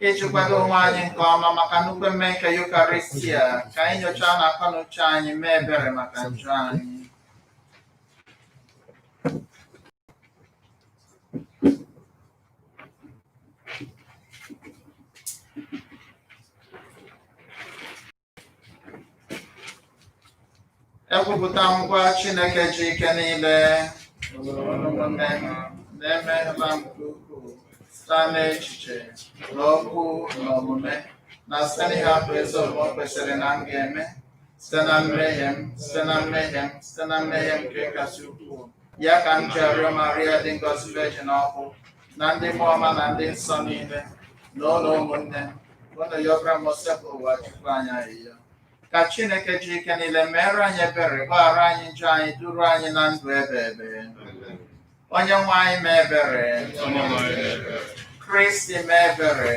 Iji kwado onwe anyị nke ọma maka nnukwu mmemme nke Yukaristia, ka anyị nyochaa na akọ na uche anyị mee ebere maka njọ anyị. Ekwupụta ngwa Chineke ji ike niile ụmụnne m na-emehiela m nke ukwuu site n'echiche na okwu na omume na site n'ịhapụ ezi omume o kwesịrị na m ga-eme site na mmehie m site na mmehie m site na mmehie m nke kasị ukwuu ya ka m ji arịọ Maria dị ngọzi Virgin ọkụ na ndị mmụọ ọma na ndị nsọ niile na ụlọ ụmụnne m unu yọbara m Osebụrụwa Chukwu anyị arịrịọ ka Chineke ji ike niile meere anyị ebere gbaghara anyị njọ anyị duru anyị na ndụ ebe ebe. Onye nwe anyị mee ebere. Kristi mee ebere.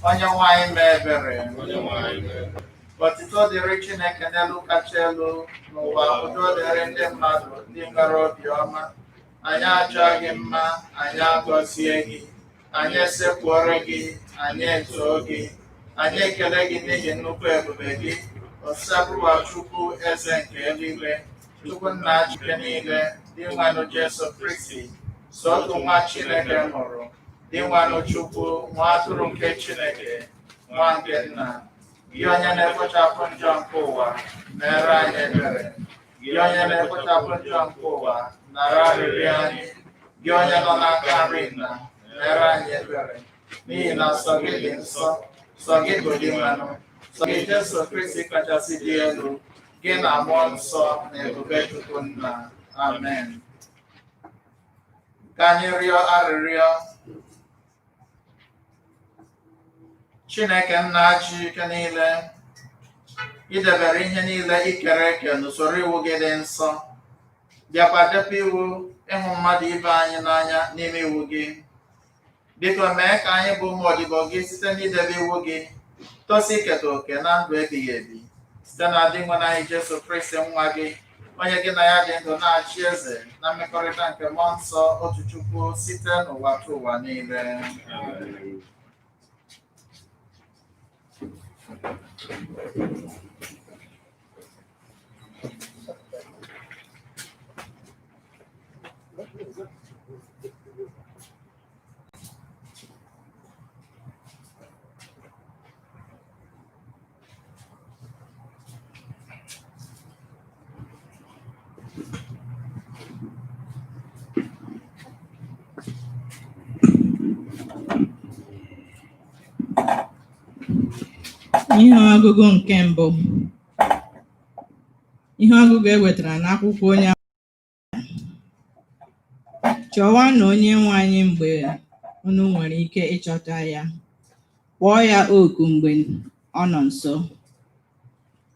Onye nwe anyị mee ebere. Otito dịrị Chineke n'elu kacha elu n'ụwa, udo dịrị ndị mmadụ ndị nwere obiọma. Anyị achọọ gị mma, anyị agọzie gị, anyị esekpuoro gị, anyị etoo gị, anyị ekele gị n'ihi nnukwu ebube gị. Osebụrụwa Chukwu eze nke eluigwe, Chukwu nna ji ike niile, Dinwenụ Jesu Kristi, sọ otu nwa Chineke mụrụ, Dinwenụ Chukwu, nwa atụrụ nke Chineke, nwa nke nna, gị onye na-ekpochapụ njọ nke ụwa, meere anyị ebere. Gị onye na-ekpochapụ njọ nke ụwa, nara arịrịọ anyị. Gị onye nọ n'aka nri nna, meere anyị ebere. N'ihi na sọ gị dị nsọ, sọ gị bụ Dinwenụ, sọ gị Jesu Kristi kachasị dị elu, gị na mmụọ nsọ na ebube Chukwu nna. Amen. Ka anyị rịọ arịrịọ. Chineke nna ji ike niile, i debere ihe niile i kere eke n'usoro iwu gị dị nsọ, bịakwa debe iwu ịhụ mmadụ ibe anyị n'anya n'ime iwu gị. Biko mee ka anyị bụ ụmụ odibo gị site n'idebe iwu gị, tosi iketa oke na ndụ ebighị ebi site na Dinwenụ anyị Jesu Kristi nwa gị, onye gị na ya dị ndụ na-achị eze na mmekọrịta nke mmụọ nsọ otu Chukwu site n'ụwa tụ ụwa niile. Ihe ọgụgụ nke mbụ. Ihe ọgụgụ e wetara n'akwụkwọ onye Chọwanụ Onyenwe anyị mgbe unu nwere ike ịchọta ya, kpọọ ya oku mgbe ọ nọ nso.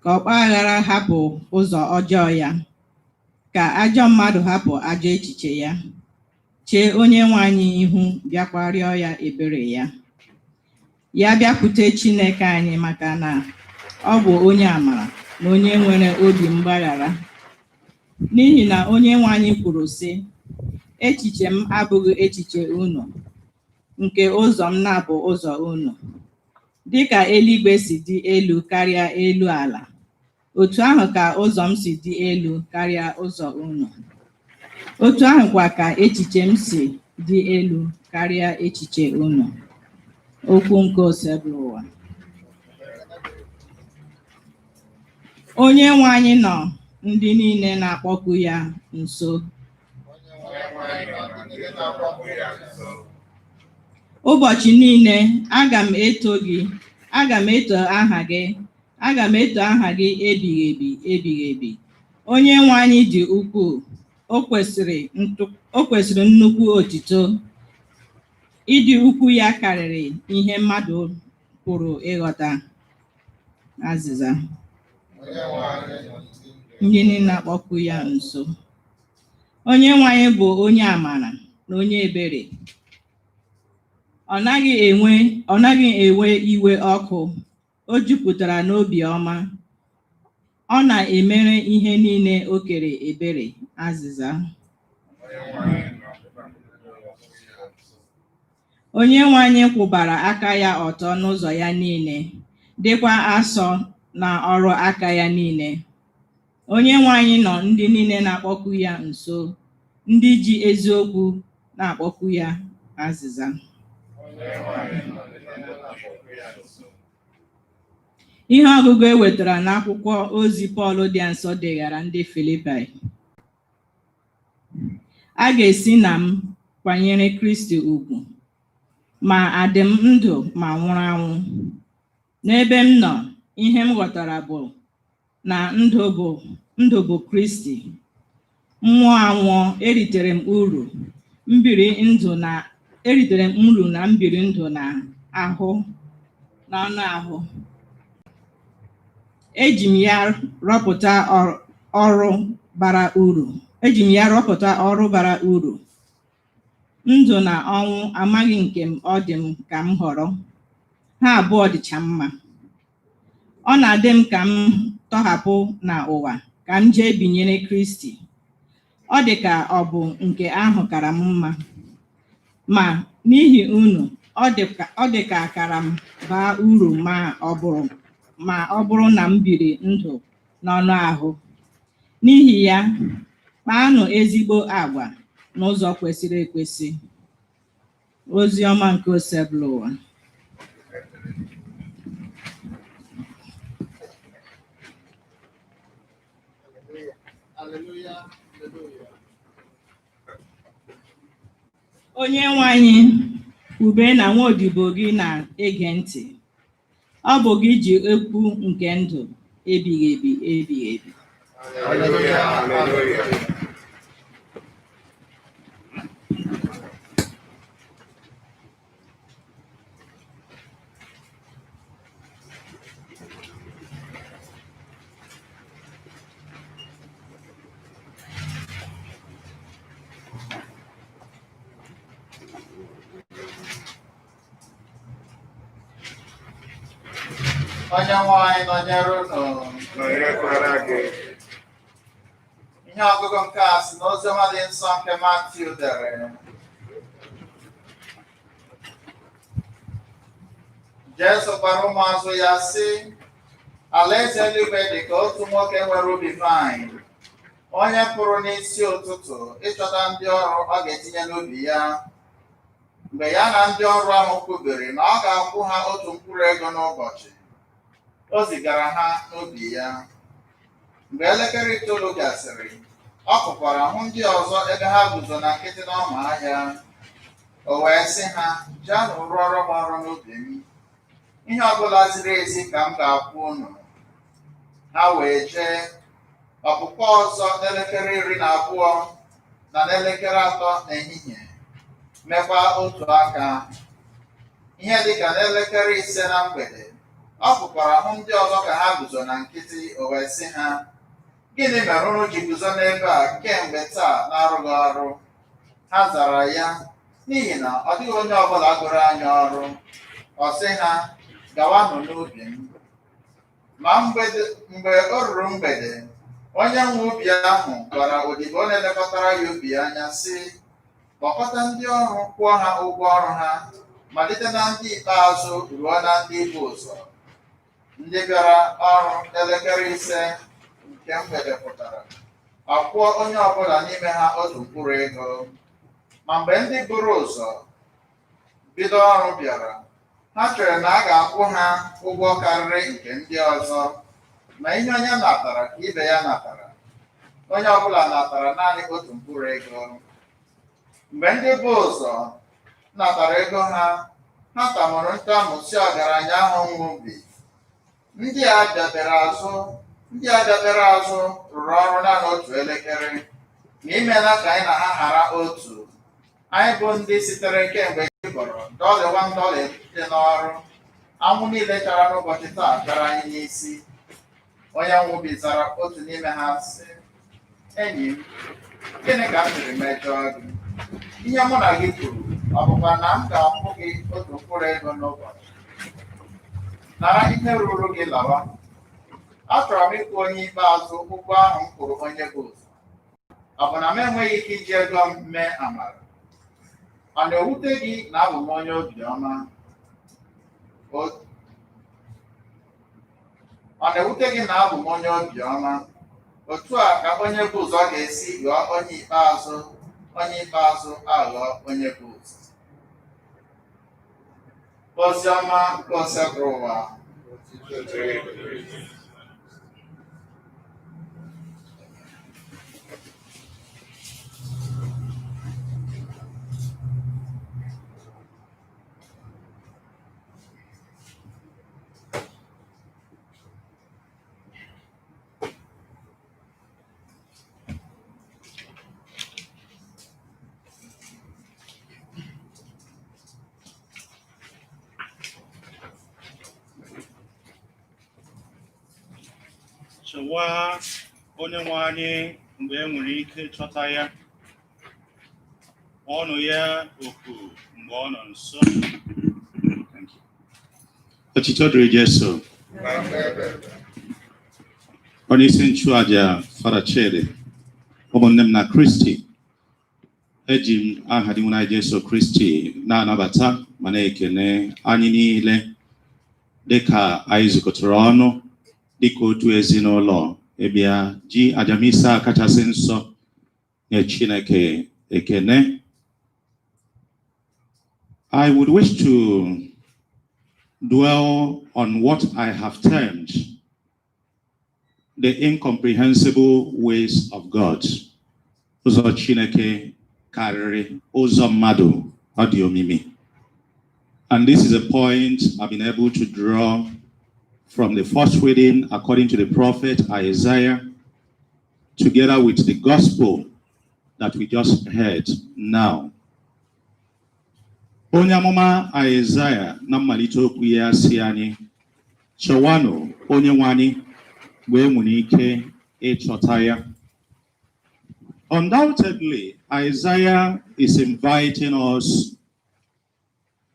Ka ọkpa aghara hapụ ụzọ ọjọọ ya, ka ajọ mmadụ hapụ ajọ echiche ya. Chee Onyenwe anyị ihu bịakwa rịọ ya ebere ya. Ya bịakwute Chineke anyị maka na ọ bụ onye amara na onye nwere obi mgbaghara. N'ihi na Onyenwe anyị kwuru sị, echiche m abụghị echiche unu, nke ụzọ m na-abụ ụzọ unu. Dịka eluigwe si dị elu karịa elu ala, otu ahụ ka ụzọ m si dị elu karịa ụzọ unu. Otu ahụkwa ka echiche m si dị elu karịa echiche unu. Okwu nke Osebụrụwa. Onyenwe anyị nọ ndị niile na-akpọku ya nso. Ụbọchị niile aga m eto gị, aga m eto aha gị, aga m eto aha gị ebighị ebi ebighị ebi. Onyenwe anyị dị ukwuu, o kwesịrị nnukwu otito. Ịdị ukwu ya karịrị ihe mmadụ pụrụ ịghọta. Azịza. Ndị niile na-akpọku ya nso. Onyenwe anyị bụ onye amara na onye ebere. Ọ naghị ewe iwe ọkụ, o jupụtara n'obi ọma. Ọ na-emere ihe niile o kere ebere. Azịza. Onyenwe anyị kwụbara aka ya ọtọ n'ụzọ ya niile, dịkwa asọ na ọrụ aka ya niile. Onyenwe anyị nọ ndị niile na-akpọku ya nso, ndị ji eziokwu na-akpọku ya. Azịza. Ihe ọgụgụ e wetara n'akwụkwọ ozi Pọl dị nsọ degara ndị Filipaị. A ga-esi na m kwanyere Kristi ugwu, ma adị m ndụ ma nwụrụ anwụ. N'ebe m nọ, ihe m ghọtara bụ na ndụ bụ Kristi. M nwụọ anwụọ, eritere m uru mbiri ndụ na eritere m uru na mbiri ndụ na ahụ na anụ ahụ. Eji m ya rọpụta ọrụ bara uru. Eji m ya rọpụta ọrụ bara uru. Ndụ na ọnwụ amaghị nke m ọ dị m ka m họrọ. Ha abụọ dịcha mma. Ọ na-adị m ka m tọhapụ na ụwa ka m jee binyere Kristi. Ọ dị ka ọ bụ nke ahụ kara m mma. Ma n'ihi unu, ọ dị ka akara m baa uru ma ọ bụrụ na m biri ndụ n'ọnụ ahụ. N'ihi ya, kpaanụ ezigbo agwa n'ụzọ kwesịrị ekwesị. Ozi ọma nke Osebụlụwa. Hallelujah. Hallelujah. Onyenwe anyị, kwube na nwaodibo gị na-ege ntị. Ọ bụ gị ji okwu nke ndụ ebighị ebi ebighị ebi. Hallelujah. Hallelujah. Onyenwe anyị nọnyere unu. Nọnyerekwara gị. Ihe ọgụgụ nke a si n'Oziọma dị nsọ nke Matiu dere. Jesu gwara ụmụazụ ya sị, Alaeze eluigwe dị ka otu nwoke nwere ubi vaịn, onye pụrụ n'isi ụtụtụ ịchọta ndị ọrụ ọ ga-etinye n'ubi ya. Mgbe ya na ndị ọrụ ahụ kwubiri na ọ ga-akwụ ha otu mkpụrụ ego n'ụbọchị, o zigara ha n'ubi ya. Mgbe elekere 9 gasịrị, ọ pụkwara hụ ndị ọzọ ebe ha guzo na nkịtị n'ọma ahịa. O wee sị ha, "Jaanụ rụọrọ m ọrụ n'ubi m. Ihe ọbụla ziri ezi ka m ga-akwụ unu." Ha wee jee. Ọpụpụ ọzọ n'elekere 12 na n'elekere 3 n'ehihie, mekwa otu aka. Ihe dịka n'elekere 5 na mgbede, ọ pụkwara hụ ndị ọzọ ka ha guzo na nkịtị. O wee sị ha, "Gịnị mere unu ji guzo n'ebe a kemgbe taa na-arụghị ọrụ?" Ha zara ya, "N'ihi na ọ dịghị onye ọbụla gụrụ anyị ọrụ." Ọ sị ha, "Gawanụ n'ubi m." Ma mgbe o ruru mgbede, onye nwe ubi ahụ gwara odibo na-elekọtara ya ubi anya sị, "Kpọkọta ndị ọrụ kwụọ ha ụgwọ ọrụ ha, malite na ndị ikpeazụ ruo na ndị bu ụzọ." Ndị bịara ọrụ n'elekere 5 nke mgbede pụtara, ọ kwụọ onye ọbụla n'ime ha otu mkpụrụ ego. Ma mgbe ndị buru ụzọ bido ọrụ bịara, ha chere na a ga-akwụ ha ụgwọ karịrị nke ndị ọzọ. Ma ihe onye natara ka ibe ya natara. Onye ọbụla natara naanị otu mkpụrụ ego. Mgbe ndị bu ụzọ natara ego ha, ha tamuru ntamu si ọgaranya ahụ nwe ubi, "Ndị a bịabere azụ rụrụ ọrụ naanị otu elekere, ma imela ka anyị na ha ghara otu. Anyị bụ ndị sitere kemgbe chi bọrọ dọlịwa ndọlị dị n'ọrụ. Anwụ niile chara n'ụbọchị taa chara anyị n'isi." Onye nwe ubi zara otu n'ime ha sị, "Enyi m, gịnị ka m jiri mejọọ gị? Ihe mụ na gị kwuru ọ bụkwa na m ga-akwụ gị otu mkpụrụ ego n'ụbọchị? Nara ihe ruru gị lawa. Achọrọ m ịkwụ onye ikpeazụ ụgwọ ahụ m kwụrụ onye bụ ụzọ. Ọ bụ na m enweghị ike iji ego m mee amara?" Ọ na-ewute gị na abụ m onye obiọma? Ọ na-ewute gị na abụ m onye obiọma? Otu a ka onye bụ ụzọ ga-esi ghọọ onye ikpeazụ, onye ikpeazụ aghọọ onye bụ ụzọ. Ozi ọma nke Osebụrụwa. Otuto dịrị Kristi. Chọwa onye nwe anyị mgbe e nwere ike chọta ya. Kpọọnụ ya oku mgbe ọ nọ nso. Thank you. Otito dịrị Jesu. Na mgbe ebebe. Onye isi nchụaja Fada Chidi, ụmụnne m na Kristi, eji m aha dị nwere Jesu Kristi na-anabata ma na-ekene anyị niile dịka anyị zukọtara ọnụ dịka otu ezinụlọ ịbịa ji ajamisa kachasị nsọ nye Chineke ekene. I would wish to dwell on what I have termed the incomprehensible ways of God. Ụzọ Chineke karịrị ụzọ mmadụ, ọ dị omimi. And this is a point I've been able to draw from the first reading according to the prophet Isaiah, together with the gospel that we just heard now. Onye amụma Isaiah na mmalite okwu ya si anyị, chọwanụ onye nwe anyị mgbe e nwere ike ịchọta ya. Undoubtedly, Isaiah is inviting us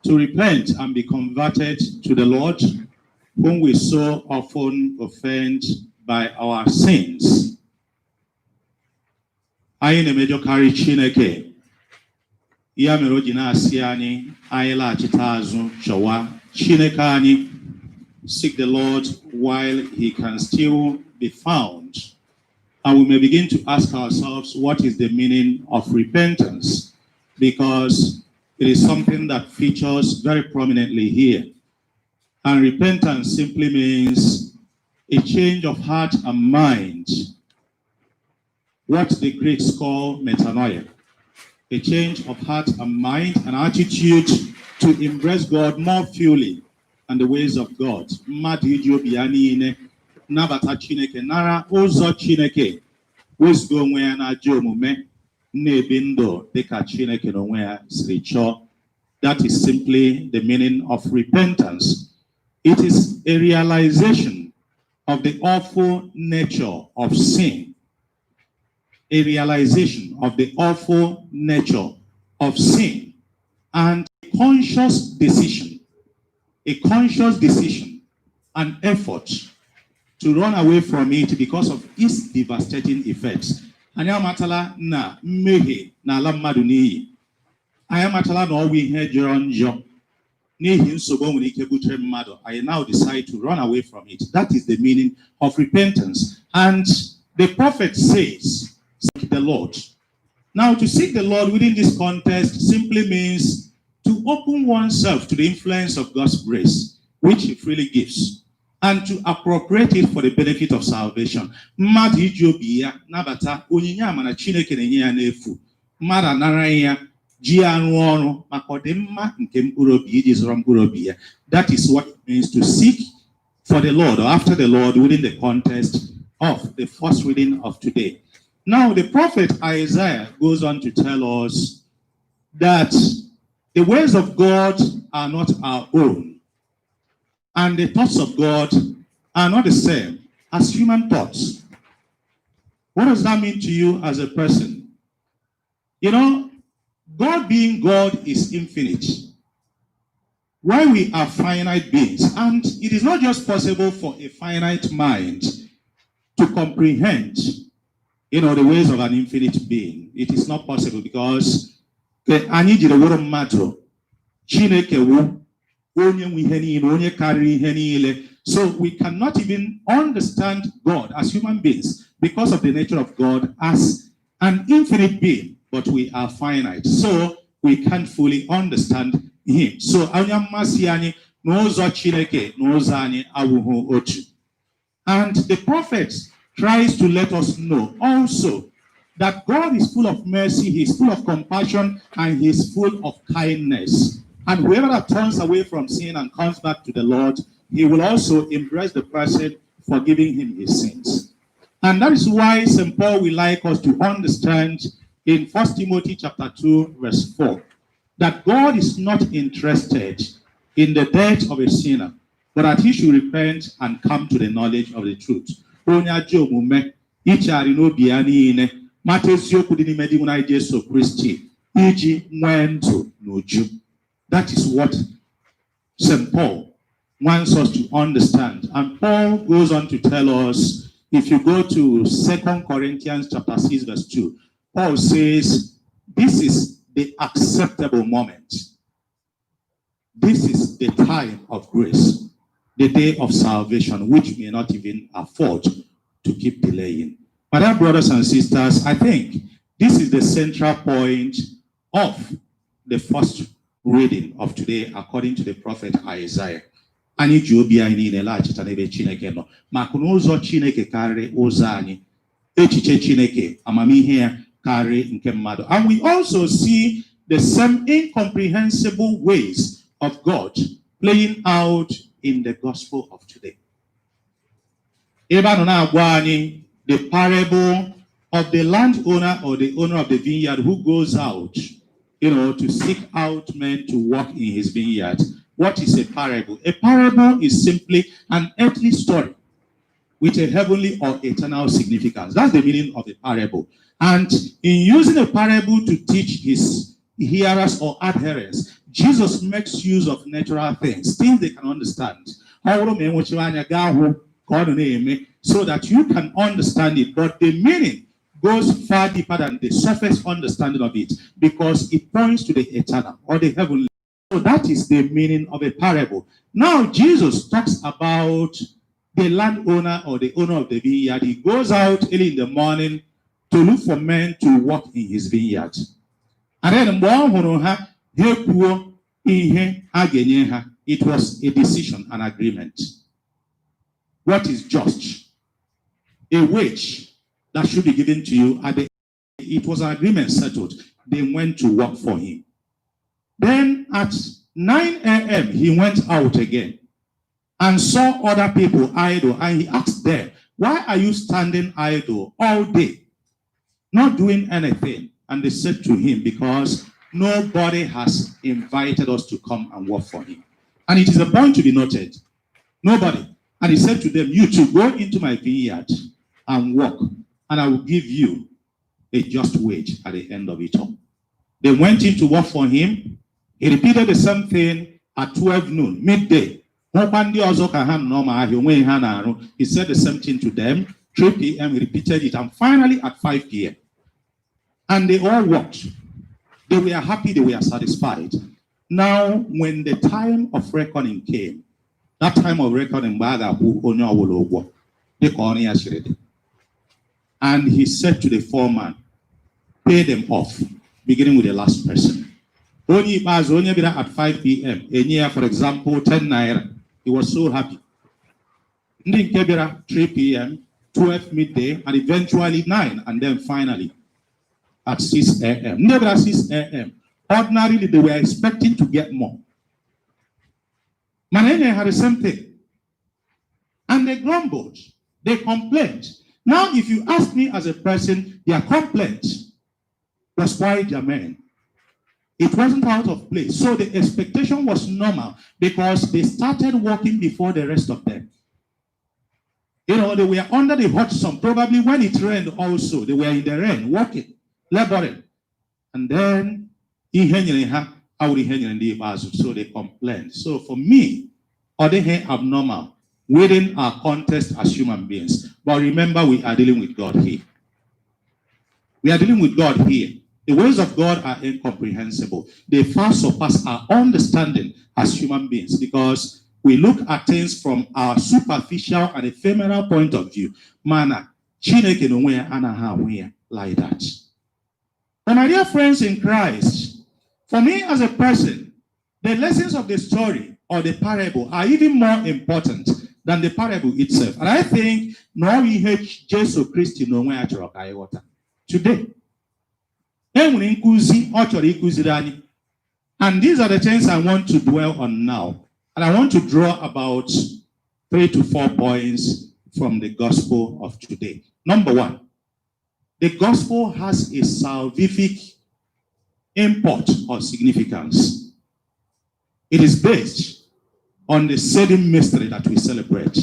to repent and be converted to the Lord, whom we so often offend by our sins. Anyị na-emejọkarị Chineke, ya mere o ji na-asị anyị anyị laghachite azụ chọwa Chineke anyị. Seek the Lord while he can still be found. And we may begin to ask ourselves, what is the meaning of repentance? Because it is something that features very prominently here. And repentance simply means a change of heart and mind, what the Greeks call metanoia. A change of heart and mind and attitude to embrace God more fully and the ways of God. Mmadụ iji obi ya niile nabata Chineke, nara ụzọ Chineke, wezụga onwe ya n'ajọ omume, na-ebi ndụ dịka Chineke n'onwe ya siri chọọ. That is simply the meaning of repentance. It is a realization of the awful nature of sin. A realization of the awful nature of sin and a conscious decision and effort to run away from it because of its devastating effects. Anyị amatala na mmehie n'ala mmadụ n'iyi. Anyị amatala na ọ bụ ihe jọrọ njọ n'ihi nsogbu o nwere ike butere mmadụ. I now decide to run away from it. That is the meaning of repentance. And the prophet says, "Seek the Lord." Now, to seek the Lord within this context simply means to open oneself to the influence of God's grace, which he freely gives, and to appropriate it for the benefit of salvation. Mmadụ iji obi ya nabata onyinye amara Chineke na-enye ya n'efu. Mmadụ anara ya ji ya rụọ ọrụ maka ọdịmma nke mkpụrụ obi iji zụrụ mkpụrụ obi ya. That is what it means to seek for the Lord or after the Lord within the context of the first reading of today. Now, the prophet Isaiah goes on to tell us that the ways of God are not our own, and the thoughts of God are not the same as human thoughts. What does that mean to you as a person? God being God is infinite. While we are finite beings, and it is not just possible for a finite mind to comprehend the ways of an infinite being. It is not possible because Ke anyị jiri wụrụ mmadụ, Chineke wụ onye nwe ihe niile, onye karịrị ihe niile. So we cannot even understand God as human beings because of the nature of God as an infinite being, but we are finite. So we can't fully understand him. So onye mmasị anyị na ụzọ Chineke na ụzọ anyị awụghị otu. And the prophet tries to let us know also that God is full of mercy, He is full of compassion, and He is full of kindness. And whoever that turns away from sin and comes back to the Lord, He will also embrace the person, forgiving him his sins. And that is why St. Paul will like us to understand in 1 Timothy chapter 2, verse 4, that God is not interested in the death of a sinner, but that he should repent and come to the knowledge of the truth. Onye ajọ omume ichegharị n'obi ya niile mata eziokwu dị n'ime Dinwenụ anyị Jesu Kristi iji nwee ndụ n'uju. That is what St. Paul wants us to understand. And Paul goes on to tell us, if you go to 2 Corinthians chapter 6, verse 2, Paul says, this is the acceptable moment. This is the time of grace, the day of salvation, which may not even afford to keep delaying. My dear brothers and sisters, I think this is the central point of the first reading of today, according to the prophet Isaiah. Anyị ji obi anyị niile laghachita n'ebe Chineke nọ, maka na ụzọ Chineke karịrị ụzọ anyị, echiche Chineke, amamihe ya karịrị nke mmadụ. And we also see the same incomprehensible ways of God playing out in the gospel of today. Ebe a nọ na-agwa anyị the parable of the landowner or the owner of the vineyard who goes out to seek out men to work in his vineyard. What is a parable? A parable is simply an earthly story with a heavenly or eternal significance. That's the meaning of a parable. And in using a parable to teach his hearers or adherents, Jesus makes use of natural things, things they can understand. Ọ bụrụ ma enwechiwe anya gaa hụ ka ọ nọ na-eme so that you can understand it. But the meaning goes far deeper than the surface understanding of it because it points to the eternal or the heavenly. So that is the meaning of a parable. Now, Jesus talks about the landowner or the owner of the vineyard. He goes out early in the morning to look for men to work in his vineyard. And then mgbe ọ hụrụ ha, ha ekwuo ihe a ga-enye ha. It was a decision, an agreement. What is just? A wage that should be given to you at the it was an agreement settled. They went to work for him. Then at 9 a.m., he went out again and saw other people idle. And he asked them, "Why are you standing idle all day, not doing anything?" And they said to him, "Because nobody has invited us to come and work for him." And it is a point to be noted. Nobody. And he said to them, "You too, go into my vineyard and work, and I will give you a just wage at the end of it all." They went in to work for him. He repeated the same thing at 12 noon, midday. Hụkwa ndị ọzọ ka ha nọ ma ahịa onweghị ha na-arụ. He said the same thing to them. 3 p.m. he repeated it, and finally at 5 p.m. And they all worked. They were happy, they were satisfied. Now, when the time of reckoning came, that time of reckoning, mgbe a ga-akwụ onye ọbụla ụgwọ dịka ọrụ ya siri dị. And he said to the foreman, "Pay them off, beginning with the last person." Onye ikpeazụ, onye bịara at 5 p.m., enye ya, for example, 10 naira. He was so happy. Ndị nke bịara 3 p.m., 12 midday, and eventually 9, and then finally at 6 a.m. Ndị bịara 6 a.m., ordinarily they were expecting to get more. Mana enye ha the same thing. And they grumbled. They complained. Now, if you ask me as a person, their complaint was quite germane. It wasn't out of place. So the expectation was normal because they started working before the rest of them. They were under the hot sun. Probably when it rained also, they were in the rain, working, laboring. And then, ihe nyere ha awụrụ ihe nyere ndị ikpeazụ. So they complained. So for me, ọ dịghị abnormal within our context as human beings. But remember, we are dealing with God here. We are dealing with God here. The God of heaven and earth. The ways of God are incomprehensible. They far surpass our understanding as human beings because we look at things from our superficial and ephemeral point of view. Mana Chineke n'onwe ya anaghị ahụ ya like that. But my dear friends in Christ, for me as a person, the lessons of the story or the parable are even more important than the parable itself. And I think na ọ ihe Jesu Kristi n'onwe ya chọrọ ka anyị ghọta. Today, e nwere nkụzi ọ chọrọ ịkụziri anyị. And these are the things I want to dwell on now. And I want to draw about three to four points from the gospel of today. Number one, the gospel has a salvific import or significance. It is based on the saving mystery that we celebrate.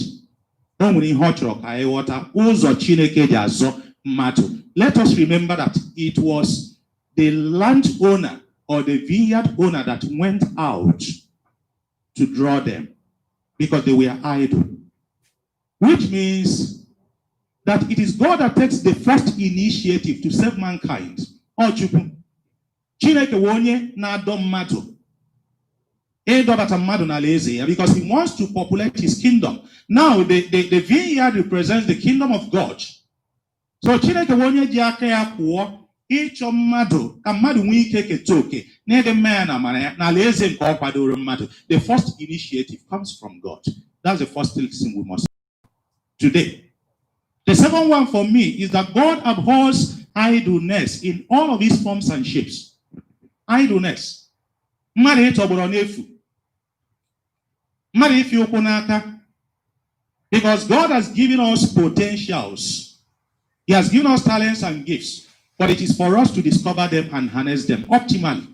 O nwere ihe ọ chọrọ ka anyị ghọta ụzọ Chineke ji azọ mmadụ. Let us remember that it was the landowner or the vineyard owner that went out to draw them because they were idle. Which means that it is God that takes the first initiative to save mankind. Ọ Chukwu. Chineke wụ onye na-adọ mmadụ ịdọbata mmadụ n'ala eze ya because he wants to populate his kingdom. Now, the vineyard represents the kingdom of God. So Chineke wụ onye ji aka ya pụọ ịchọ mmadụ ka mmadụ nwee ike keta oke n'ịdị mma ya na amara ya n'ala eze nke ọ kwadoro mmadụ. The first initiative comes from God. That's the first thing we must today. The second one for me is that God abhors idleness in all of its forms and shapes. Idleness. Mmadụ ịtọgbọrọ n'efu. Mmadụ ifi ụkwụ n'aka. Because God has given us potentials. He has given us talents and gifts. But it is for us to discover them and harness them optimally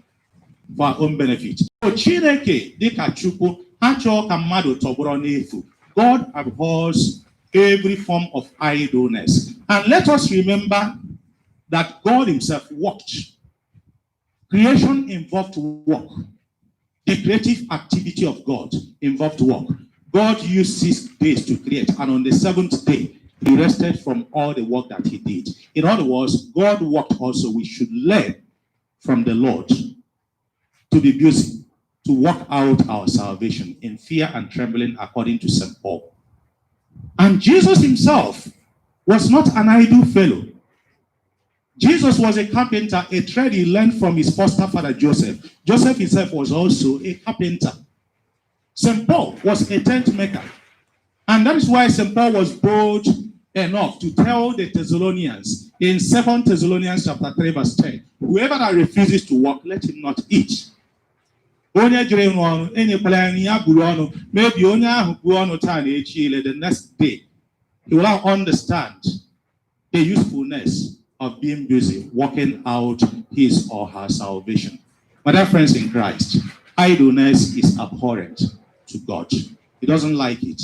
for our own benefit. So Chineke dịka Chukwu achọghị ka mmadụ tọgbọrọ n'efu. God abhors every form of idleness. And let us remember that God himself worked. Creation involved work. The creative activity of God involved work. God used 6 days to create, and on the seventh day, he rested from all the work that he did. In other words, God worked also. We should learn from the Lord to be busy, to work out our salvation in fear and trembling, according to St. Paul. And Jesus himself was not an idle fellow. Jesus was a carpenter, a trade he learned from his foster father Joseph. Joseph himself was also a carpenter. St. Paul was a tent maker. And that is why St. Paul was bold enough to tell the Thessalonians in 2 Thessalonians chapter 3, verse 10, "Whoever that refuses to work, let him not eat." Onye jụrụ ịrụ ọrụ, enyekwala ya nri ya buru ọnụ. Maybe onye ahụ buo ọnụ taa na echi ile, the next day, he will now understand the usefulness of being busy working out his or her salvation. My dear friends in Christ, idleness is abhorrent to God. He doesn't like it.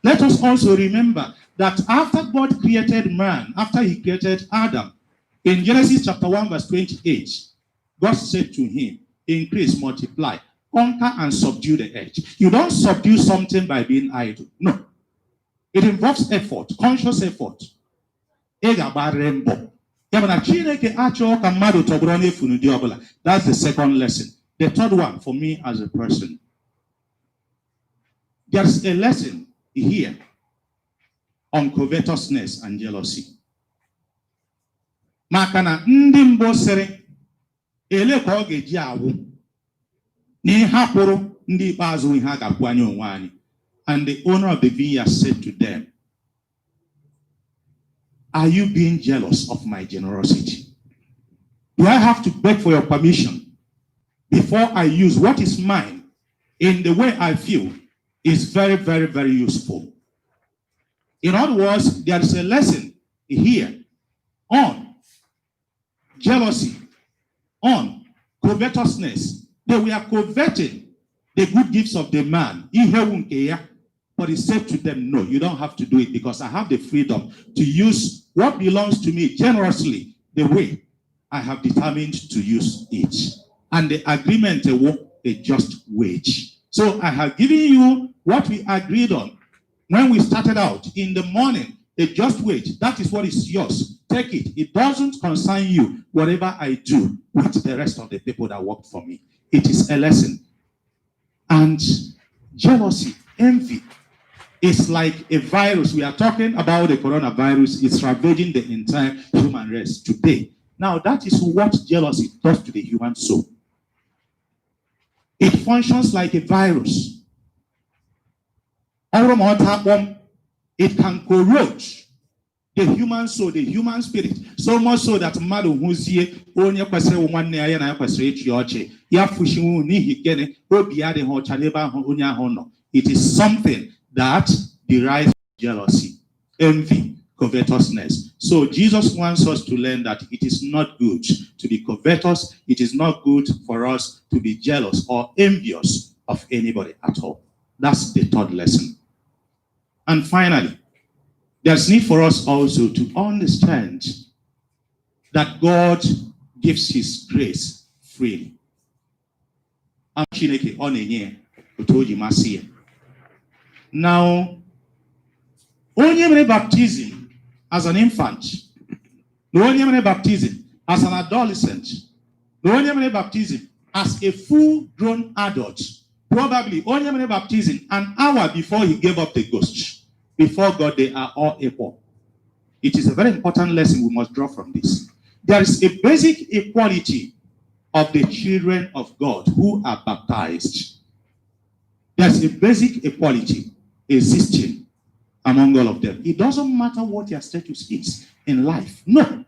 Let us also remember that after God created man, after he created Adam, in Genesis chapter 1, verse 28, God said to him, "Increase, multiply, conquer, and subdue the earth." You don't subdue something by being idle. No. It involves effort, conscious effort. Ị ga-agbarịrị mbọ. Ya bụ na Chineke achọghị ka mmadụ tọgbọrọ n'efu n'ụdị ọbụla. That's the second lesson. The third one for me as a person. There's a lesson here on covetousness and jealousy. Maka na ndị mbụ sịrị, ele ka ọ ga-eji awụ na ihe hapụrụ ndị ikpeazụ ihe a ga-akwụ anyị onwe anyị. And the owner of the vineyard said to them, "Are you being jealous of my generosity? Do I have to beg for your permission before I use what is mine in the way I feel is very, very, very useful?" In other words, there is a lesson here on jealousy, on covetousness. They were coveting the good gifts of the man. Ihe wu nke ya. But he said to them, "No, you don't have to do it because I have the freedom to use what belongs to me generously the way I have determined to use it." And the agreement was a just wage. So I have given you what we agreed on when we started out in the morning, a just wage. That is what is yours. Take it. It doesn't concern you, whatever I do with the rest of the people that work for me. It is a lesson. And jealousy, envy, is like a virus. We are talking about the coronavirus. It's ravaging the entire human race today. Now, that is what jealousy does to the human soul. It functions like a virus. Ọrụ ma ọ taa kpọm, it can corrode the human soul, the human spirit, so much so that mmadụ hụzie onye kwesịrị ịwụ nwanne ya, ya na ya kwesịrị ịchị ọchị, ya fụshinwu. N'ihi gịnị? Obi ya adịghị ọcha n'ebe ahụ onye ahụ nọ. It is something that derives jealousy, envy, covetousness. So Jesus wants us to learn that it is not good to be covetous. It is not good for us to be jealous or envious of anybody at all. That's the third lesson. And finally, there's need for us also to understand that God gives his grace freely. Chineke ọ na-enye ya otu o ji masị ya. Now, onye mere baptism as an infant, na onye mere baptism as an adolescent, na onye mere baptism as a full-grown adult, probably onye mere baptism an hour before he gave up the ghost, before God, they are all equal. It is a very important lesson we must draw from this. There is a basic equality of the children of God who are baptized. There's a basic equality existing among all of them. It doesn't matter what your status is in life. No.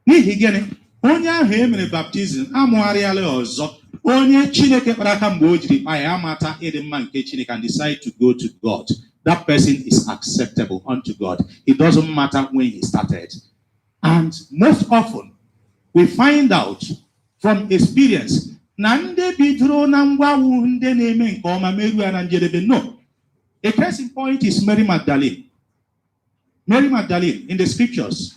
N'ihi gịnị? Onye ahụ e mere baptizim amụgharịala ọzọ. Onye Chineke kpara aka mgbe o jiri kpa ya amata ịdị mma nke Chineke and decide to go to God. That person is acceptable unto God. It doesn't matter when he started. And most often, we find out from experience na ndị bidoro na ngwawu ndị na-eme nke ọma meruo ya na njedebe. No. A case in point is Mary Magdalene. Mary Magdalene, in the scriptures,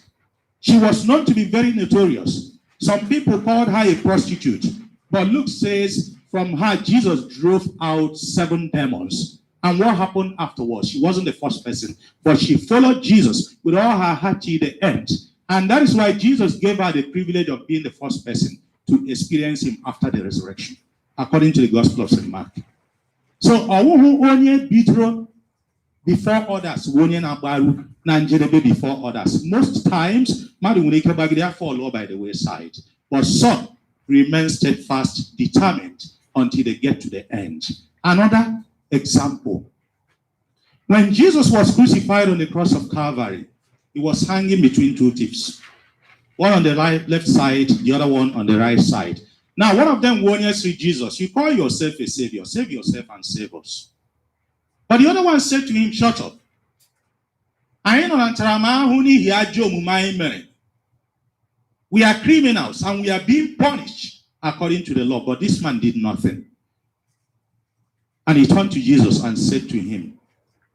she was known to be very notorious. Some people called her a prostitute, but Luke says from her Jesus drove out seven demons. And what happened afterwards? She wasn't the first person, but she followed Jesus with all her heart to the end. And that is why Jesus gave her the privilege of being the first person to experience him after the resurrection, according to the Gospel of St. Mark. So, ọwụhụ onye bidoro before others bụ onye na-agbaru na njedebe before others. Most times, mmadụ nwere ike gbagide ya fall by the wayside, but some remain steadfast, determined until they get to the end. Another example. When Jesus was crucified on the cross of Calvary, he was hanging between two thieves. One on the right, left side, the other one on the right side. Now, one of them warned Jesus, "You call yourself a savior, save yourself and save us." But the other one said to him, "Shut up. Anyị nọ na ntaramahụhụ n'ihi ajọ omume anyị mere. We are criminals and we are being punished according to the law. But this man did nothing." And he turned to Jesus and said to him,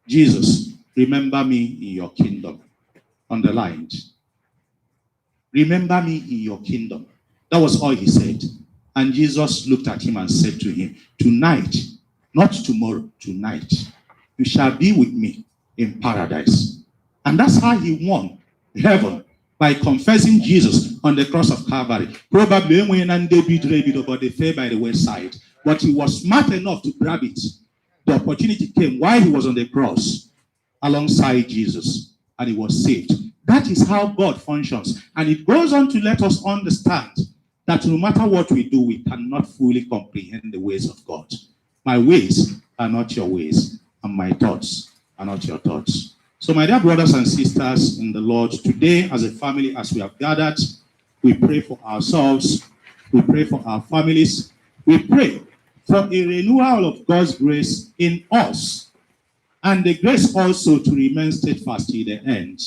"Jesus, remember me in your kingdom." Underlined. "Remember me in your kingdom." That was all he said. And Jesus looked at him and said to him, "Tonight, not tomorrow, tonight, you shall be with me in paradise." And that's how he won heaven, by confessing Jesus on the cross of Calvary. Probably enweghị na ndị bidoro ebido, but they fell by the wayside. But he was smart enough to grab it. The opportunity came while he was on the cross alongside Jesus, and he was saved. That is how God functions. And it goes on to let us understand that no matter what we do, we cannot fully comprehend the ways of God. My ways are not your ways, and my thoughts are not your thoughts. So, my dear brothers and sisters in the Lord, today, as a family, as we have gathered, we pray for ourselves, we pray for our families, we pray for a renewal of God's grace in us, and the grace also to remain steadfast to the end.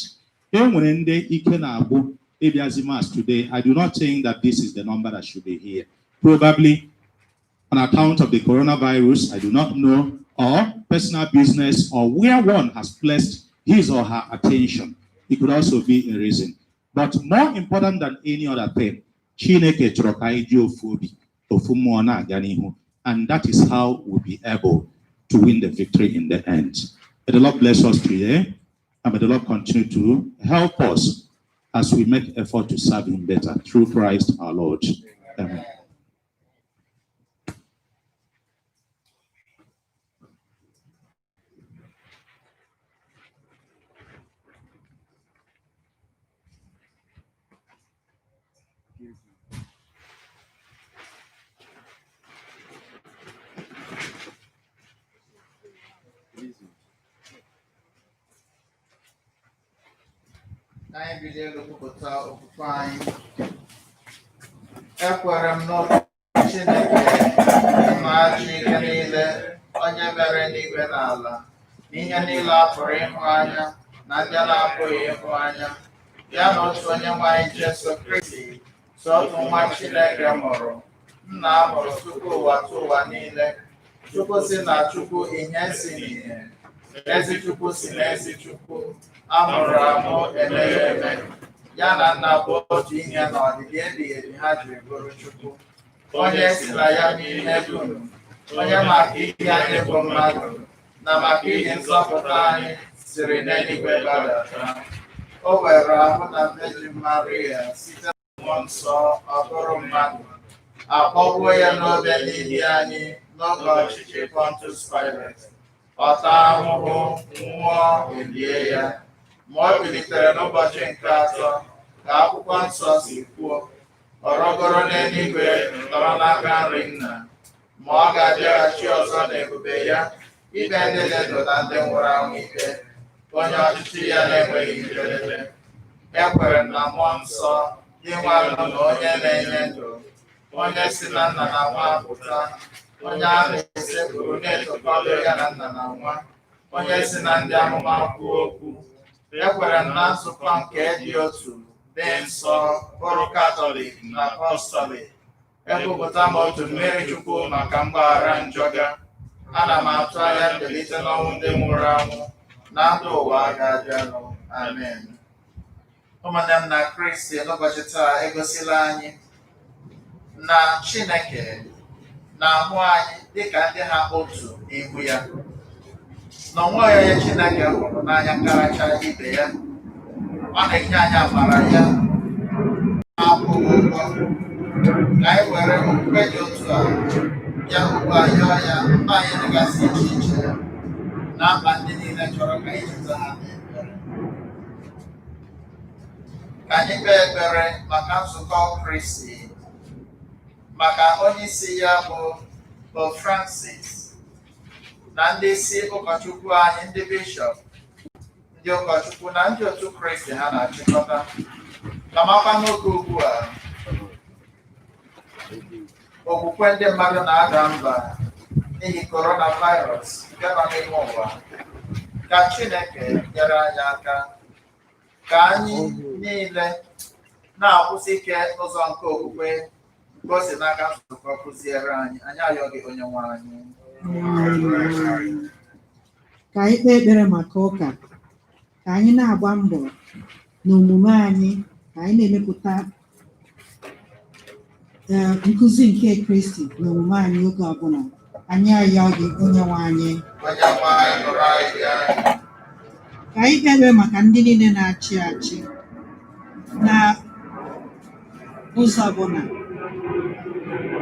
E nwere ndị ike na-agwụ ịbịazi Mass today. I do not think that this is the number that should be here. Probably on account of the coronavirus, I do not know, or personal business, or where one has placed his or her attention. It could also be a reason. But more important than any other thing, Chineke chọrọ ka anyị ji ofu obi, ofu mmụọ na-aga n'ihu. And that is how we'll be able to win the victory in the end. May the Lord bless us today, and may the Lord continue to help us. as we make effort to serve Him better through Christ our Lord. Amen. Ka anyị bido elu kwupụta okwukwe anyị. Ekwere m n'otu Chineke, nna ji ike niile, onye mere n'igwe na ala, na ihe niile a pụrụ ịhụ anya na ndị a na-apụghị ịhụ anya, ya na otu onye nwe anyị Jesu Kristi, so otu nwa Chineke mụrụ, nna a mụrụ tupu ụwa tụ ụwa niile, Chukwu si na Chukwu, ihe si n'ihe, ezi Chukwu si na ezi Chukwu, a mụrụ amụ emeghị eme, ya na nna bụ otu ihe na ọdịdị ebighị ebi ha jiri bụrụ Chukwu, onye si na ya n'ihe dum, onye maka ihe anyị bụ mmadụ na maka ihe nzọpụta anyị siri n'eluigwe gbadata. O were ahụ na Virgin Maria site na mmụọ nsọ ọ bụrụ mmadụ, akpọgbuo ya n'obe n'ihi anyị n'oge ọchịchị Pontius Pilate. Ọ taa ahụhụ, nwụọ, elie ya, ma ọ bilitere n'ụbọchị nke atọ ka akwụkwọ nsọ si kwuo, ọ rọgoro n'eluigwe nọrọ n'aka nri nna, ma ọ ga-abịaghachi ọzọ n'ebube ya ikpe ndị dị ndụ na ndị nwụrụ anwụ ikpe, onye ọchịchị ya na-enweghị njedebe. Ekwere m na mmụọ nsọ dị nwanụ na onye na-enye ndụ, onye si na nna na nwa pụta, onye a na-esekpuru na-etokọdo ya na nna na nwa, onye si na ndị amụma kwuo okwu. Ekwere m na nzukọ nke dị otu dị nsọ bụrụ Katọlik na Apọstọlik. Ekwupụta m otu mmiri Chukwu maka mgbaghara njọ ga. Ana m atụ anya mbilite n'ọnwụ ndị nwụrụ anwụ na ndụ ụwa ga-abịanụ. Amen. Ụmụnne m na Kristi, n'ụbọchị taa egosila anyị na Chineke na-ahụ anyị dịka ndị ha otu n'ihu ya, na onweghị onye Chineke hụrụ n'anya karịcha ibe ya. Ọ na-enye anyị amara ya na-akwụghị ụgwọ. Ka anyị were okwukwe dị otu a bịa ugbu a yọọ ya mkpa anyị dịgasị iche iche na mkpa ndị niile chọrọ ka anyị cheta ha n'ekpere. Ka anyị kpee ekpere maka nzukọ Kristi, maka onye isi ya bụ Pope Francis na ndị isi ụkọchukwu anyị, ndị bishọp, ndị ụkọchukwu na ndị otu Kristi ha na-achịkọta. Kamakwa n'oge ugbu a okwukwe ndị mmadụ na-ada mba n'ihi coronavirus nke nọ n'ime ụwa, ka Chineke nyere anyị aka ka anyị niile na-akwụsị ike n'ụzọ nke okwukwe nke o si n'aka nzukọ kụziere anyị. Anyị ayọ gị, onye nwe anyị. Ka anyị kpee ekpere maka ụka, ka anyị na-agba mbọ n'omume anyị, ka anyị na-emepụta nkụzi nke Kristi n'omume anyị oge ọbụla. Anyị ayọ gị, onye nwe anyị. Onye nwe anyị, nụrụ anyị ya. Ka anyị kpee ekpere maka ndị niile na-achị achị na ụzọ ọbụla,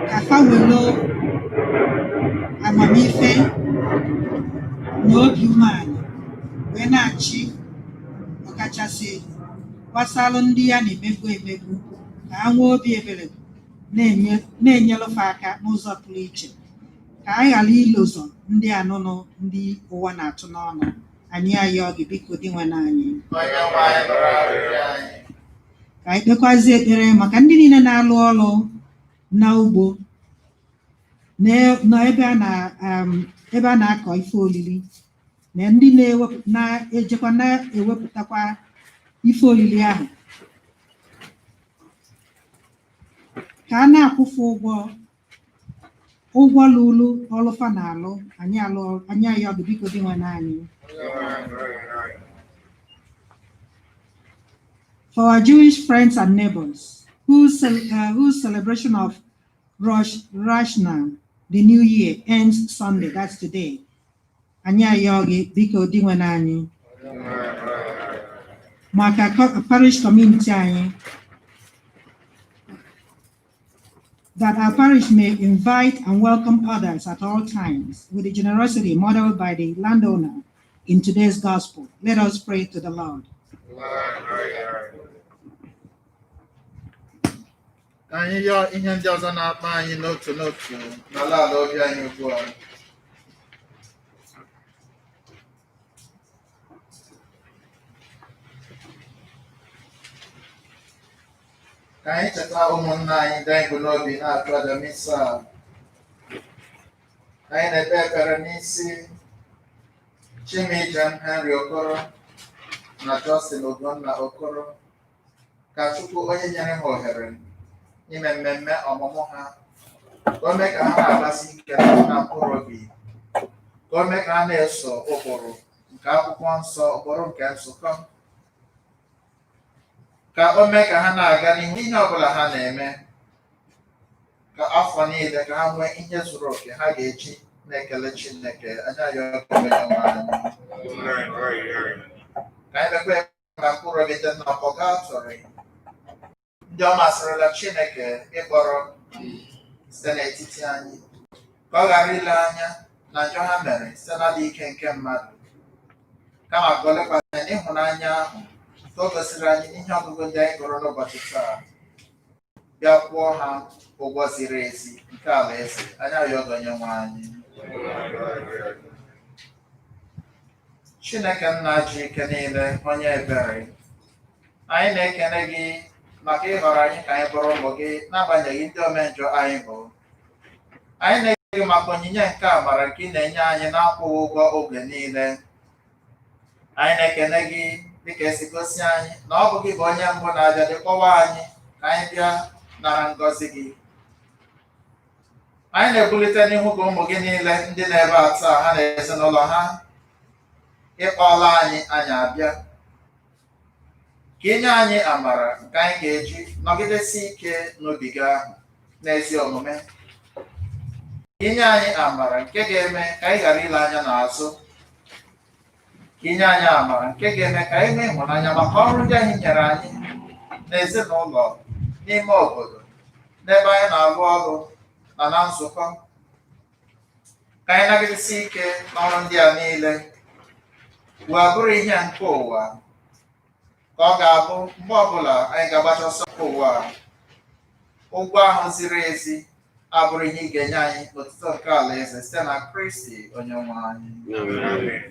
ka fa were amamife na obi umeala wee na-achị, ọkachasị gbasalụ ndị ya na-emegbu emegbu, ka ha nwee obi ebere na-enyelụfe aka n'ụzọ pụrụ iche, ka anyị ghara ilozọ ndị anụnụ ndị ụwa na-atụ n'ọnụ. Anyị ayọ gị, biko, Dinwenụ anyị. Onye nwe anyị, nụrụ arịrịọ anyị. Ka anyị kpekwazie ekpere maka ndị niile na-alụ ọrụ n'ugbo na ebe a na ebe a na-akọ ife olili, na ndị na-ejekwa na-ewepụtakwa ife olili ahụ, ka a na-akwụfe ụgwọ lụlụ ọlụfa na-alụ. Anyị alụ, anyị ayọ gị, biko, Dinwenụ anyị. Onye nwe anyị, nụrụ arịrịọ anyị. For our Jewish friends and neighbors whose celebration of Rosh Hashanah, the new year, ends Sunday, that's today. Anyị ayọ gị, biko, Dinwenụ anyị. Onye nwe anyị, nụrụ arịrịọ anyị. Maka parish community anyị, that our parish may invite and welcome others at all times with the generosity modeled by the landowner in today's gospel. Let us pray to the Lord. Ka anyị yọọ ihe ndị ọzọ na-akpa anyị n'otu n'otu n'ala ala obi anyị ugbu a. Ka anyị cheta ụmụnna anyị ndị anyị bụ n'obi na-achụ aja misa a. Ka anyị na-ekpe ekpere n'isi Chimijem Henry Okoro na Justin Ugonna Okoro, ka Chukwu onye nyere ha ohere ime mmemme ọmụmụ ha, ka o mee ka ha na-agbasi ike na mkpụrụ obi, ka o mee ka ha na-eso ụkpụrụ nke akwụkwọ nsọ, ụkpụrụ nke nzukọ, ka o mee ka ha na-aga n'ihu ihe ọbụla ha na-eme, ka afọ niile ka ha nwee ihe zuru oke ha ga-eji na-ekele Chineke. Anya ya ọkụ onye nwe anyị. Ka anyị mekwa ka mkpụrụ obi dị na pọgatọrị ndị ọ masịrịla Chineke ịkpọrọ site n'etiti anyị, ka ọ ghara ile anya na njọ ha mere site n'adịghị ike nke mmadụ, kama ka o lekwasị anya n'ịhụnanya ahụ ka o gosiri anyị n'ihe ọgụgụ ndị anyị gụrụ n'ụbọchị taa, bịa kwụọ ha ụgwọ ziri ezi nke alaeze. Anya ya ọgọ onye nwe anyị. Chineke nna ji ike niile, onye ebere, anyị na-ekene gị maka ịhọrọ anyị ka anyị bụrụ ụmụ gị n'agbanyeghị ndị omenjọ anyị bụ. Anyị na-ekene gị maka onyinye nke amara nke ị na-enye anyị na-akwụghị ụgwọ oge niile. Anyị na-ekene gị dịka esi gosi anyị na ọ bụ gị bụ onye mbụ na-abịa dị kpọwa anyị ka anyị bịa nara ngọzi gị. Anyị na-ebulite n'ihu gị ụmụ gị niile ndị na-ebe a taa, ha na ezinụlọ ha. Ịkpọọla anyị, anyị abịa ka inye anyị amara nke anyị ga-eji nọgidesi ike n'obi gị ahụ n'ezi omume, ka inye anyị amara nke ga-eme ka anyị ghara ile anya n'azụ, ka inye anyị amara nke ga-eme ka anyị nwee ịhụnanya maka ọrụ ndị anyị nyere anyị n'ezinụlọ, n'ime obodo, n'ebe anyị na-alụ ọrụ na na nzukọ, ka anyị nagidesi ike n'ọrụ ndị a niile wee bụrụ ihe nke ụwa, ka ọ ga-abụ mgbe ọbụla anyị ga-agbacha ọsọ nke ụwa a, ụgwọ ahụ ziri ezi abụrụ ihe ị ga-enye anyị n'otuto nke alaeze site na Kristi onye nwe anyị. Amen.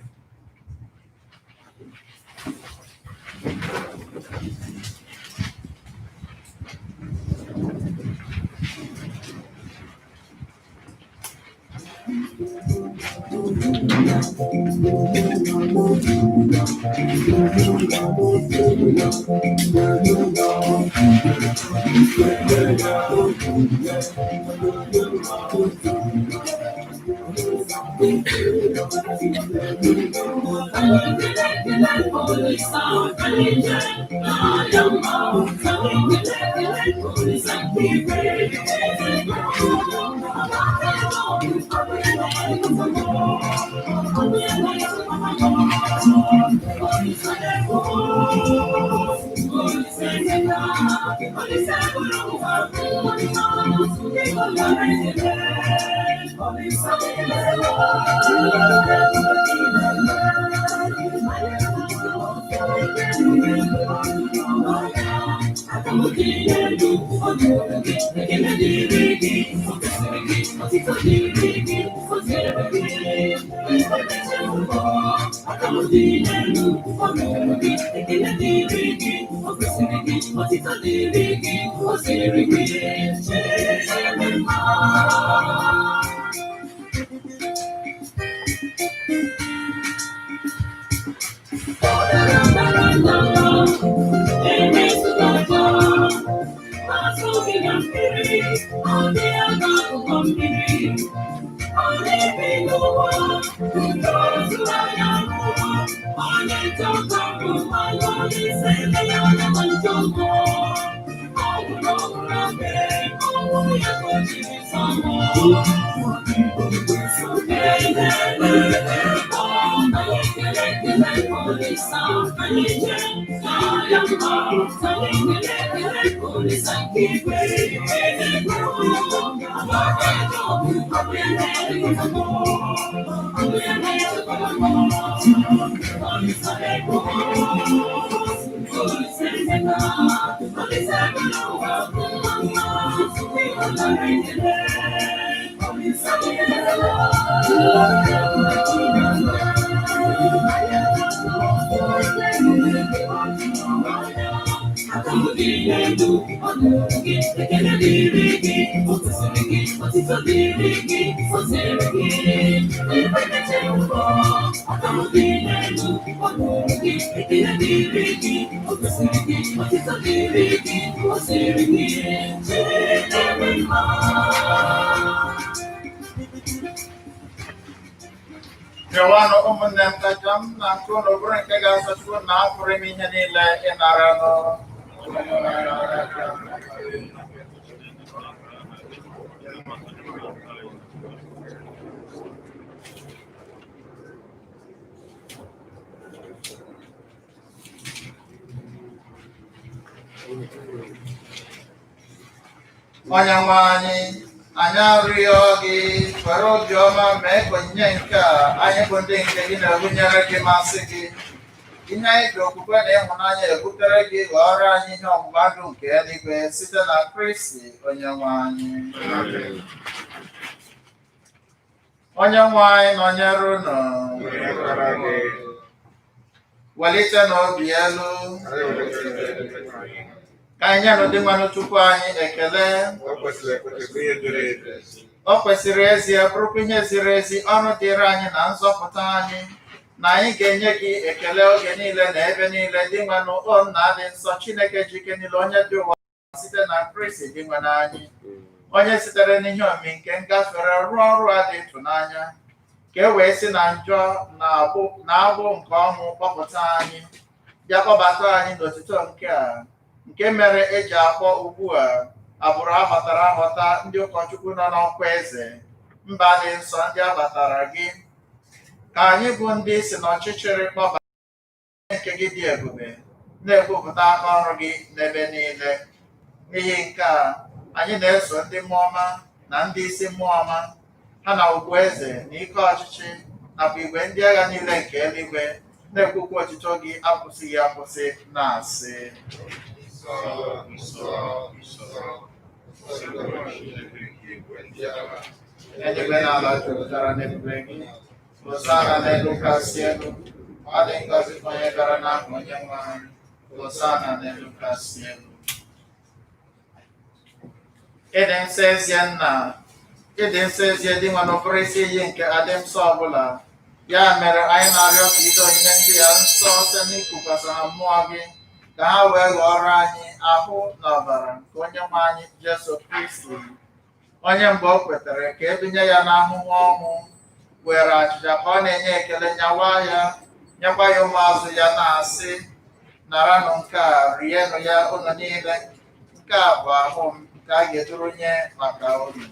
Rịọwanụ ụmụnne m kacha m na nke unu bụrụ nke ga-asọ Chukwu na apụrụ ime ihe niile ịnara nụ. Onye nwe anyị, anyị arịọ gị were obiọma mee ka onyinye nke a anyị bụ ndị nke gị na-ebunyere gị masị gị. Ihe anyị ji okwukwe na ịhụnanya ebutere gị ghọọrọ anyị ihe ọgbụgba ndụ nke eluigwe site na Kristi onye nwe anyị. Onye nwe anyị nọnyere unu. Welite n'obi elu. Ka anyị nyenụ Dinwenụ Chukwu anyị ekele. O kwesịrị ezie bụrụkwa ihe ziri ezi ọrụ dịrị anyị na nzọpụta anyị na anyị ga-enye gị ekele oge niile na ebe niile Dinwenụ o nna dị nsọ Chineke ji ike niile onye dị ụwa site na Kristi Dinwenụ anyị onye sitere n'ihe omimi nke ngafere rụọ ọrụ a dị ịtụnanya ka e wee si na njọ na agbụ nke ọnwụ kpọpụta anyị bịa kpọbata anyị n'otito nke a nke mere eji akpọ ugbu a agbụrụ aghọtara aghọta ndị ụkọchukwu nọ n'ọkwa eze mba dị nsọ ndị abatara gị ka anyị bụ ndị si n'ọchịchịrị kpọba nke gị dị ebube na-ekwupụta aka ọrụ gị n'ebe niile. N'ihi nke a anyị na-eso ndị mmụọ ọma na ndị isi mmụọ ọma ha na ugwu eze na ike ọchịchị nakwa igwe ndị agha niile nke eluigwe na-ekwukwa otito gị akwụsịghị akwụsị na-asị. Eluigwe na ala jupụtara n'ebube gị. Hosana n'elu kasị elu. Ọ dị ngọzi onye gara n'aha onye nwe anyị. Hosana n'elu kasị elu. Ịdị nsọ ezie nna, ịdị nsọ ezie Dinwenụ bụrụ isi iyi nke adị nsọ ọbụla. Ya mere anyị na-arịọ ka ide onyinye ndị ya nsọ site n'ikukwasị ha mmụọ gị ka ha wee ghọọrọ anyị ahụ na ọbara nke onye nwe anyị Jesu Kristi, onye mgbe o kwetara ka ebinye ya n'ahụhụ ọnwụ were achịcha ka ọ na-enye ekele nyawa ya nyekwa ya ụmụazụ ya na-asị, naranụ nke a rienụ ya unu niile, nke a bụ ahụ m nke a ga-eduru nye maka unu.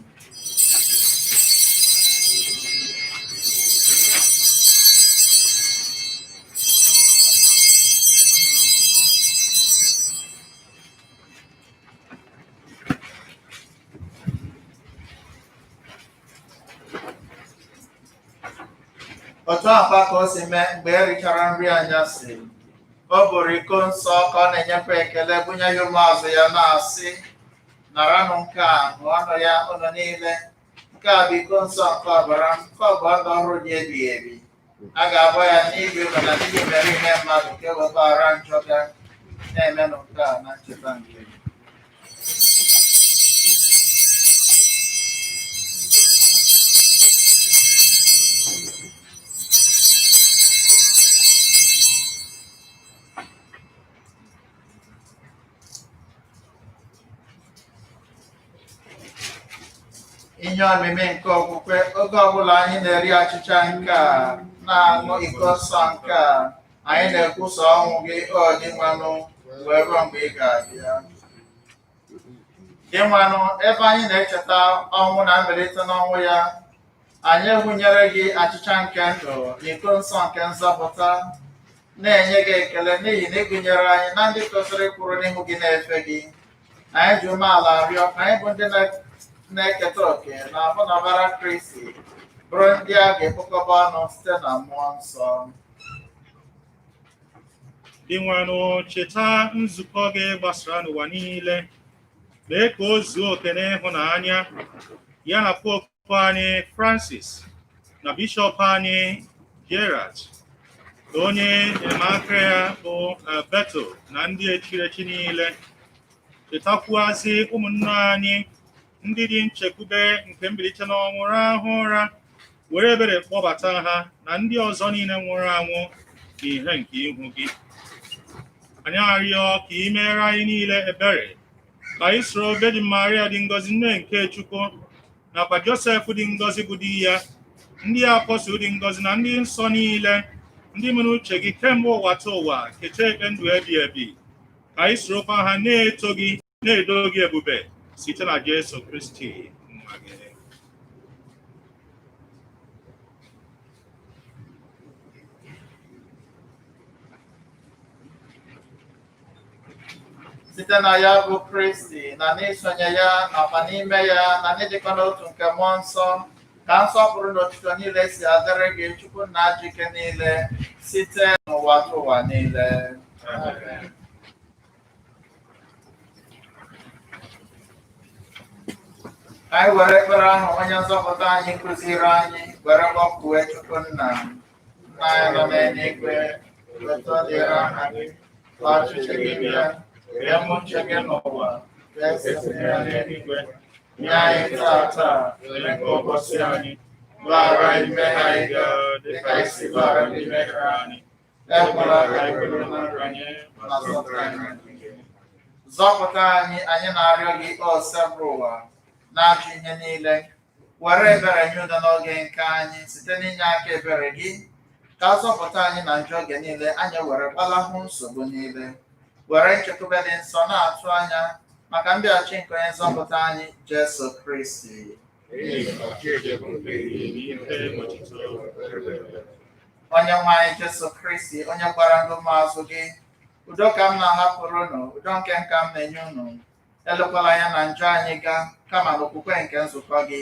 Otu akwa ka o si mee mgbe e richara nri anyasị, o buru iko nsọ ka ọ na-enyekwa ekele bunye ya ụmụazụ ya na-asị, naranụ nke a ṅụọnụ ya unu niile, nke a bụ iko nsọ nke ọbara m, nke ọgbụgba ndụ ọhụrụ dị ebighị ebi. A ga-agba ya n'ihi unu na n'ihi imerime mmadụ ka e wee gbaghara njọ ga na-emenụ nke a na ncheta nke m. Ihe omimi nke okwukwe, oge ọbụla anyị na-eri achịcha nke a na-aṅụ iko nsọ nke a, anyị na-ekwusa ọnwụ gị o Dinwenụ wee ruo mgbe ị ga-abịa. Dinwenụ, ebe anyị na-echeta ọnwụ na mbilite n'ọnwụ ya, anyị ehunyere gị achịcha nke ndụ na iko nsọ nke nzọpụta. Na-enye gị ekele n'ihi na ị gụnyere anyị na ndị tosiri ịkwụrụ n'ihu gị na-efe gị. Anyị ji umeala arịọ ka anyị bụ ndị na-eketa òkè na ahụ na ọbara Kristi bụrụ ndị a ga-ekpokọba ọnụ site na mmụọ nsọ. Dinwenụ, cheta nzukọ gị gbasara n'ụwa niile, mee ka o zuo oke n'ịhụnanya ya na popu anyị Francis na bishọp anyị Gerard na onye enyemaka ya bụ Alberto na ndị echiri echi niile. Chetakwuazị ụmụnne anyị ndị dị nchekwube nke mbilite n'ọnwụ rahụ ụra, were ebere kpọbata ha na ndị ọzọ niile nwụrụ anwụ n'ihe nke ihu gị. Anyị arịọ ka ị meere anyị niile ebere, ka anyị soro Virgin Maria dị ngọzi nne nke Chukwu nakwa Josef dị ngọzi bụ di ya, ndị apọstụl dị ngọzi na ndị nsọ niile, ndị mere uche gị kemgbe ụwa ta ụwa, keta ekpe ndụ ebi ebi, ka anyị sorokwa ha na-eto gị na-edo gị ebube site na Jesu Kristi nwa gị. Site na ya bụ Kristi na n'isonye ya nakwa n'ime ya na n'ịdịkọ n'otu nke mmụọ nsọ ka nsọpụrụ na otuto niile si adịrị gị Chukwu nna ji ike niile site n'ụwa ta ụwa niile. Amen. Anyị were ekpere ahụ onye nzọpụta anyị kụziri anyị were kpọkuo Chukwu nna. Nna anyị nọ n'eluigwe, otuto dịrị aha gị, ka ọchịchị gị bịa, ka uche gị n'ụwa ka esi eme ya n'eluigwe. Nye anyị tata nri nke ụbọchị anyị, gbaghara anyị mmehie anyị dịka anyị si gbaghara ndị mehiere anyị. Ekwela ka anyị kwere na nranye, ma zọpụta anyị. Zọpụta anyị, anyị na-arịọ gị, o Osebụrụwa, na-ajụ ihe niile. Were ebere nye udo n'oge nke anyị site n'inye aka ebere gị, ka a zọpụta anyị na njọ oge niile, anyị were gbalahụ nsogbu niile. Were nchekwube dị nsọ na-atụ anya maka mbịaghachi nke onye nzọpụta anyị, Jesu Kristi. Onye nwe anyị Jesu Kristi, onye gwara ndị ụmụazụ gị, udo ka m na-ahapụrụ unu, udo nke nka m na-enye unu. Elekwala anya na njọ anyị gaa, kama n'okwukwe nke nzukọ gị.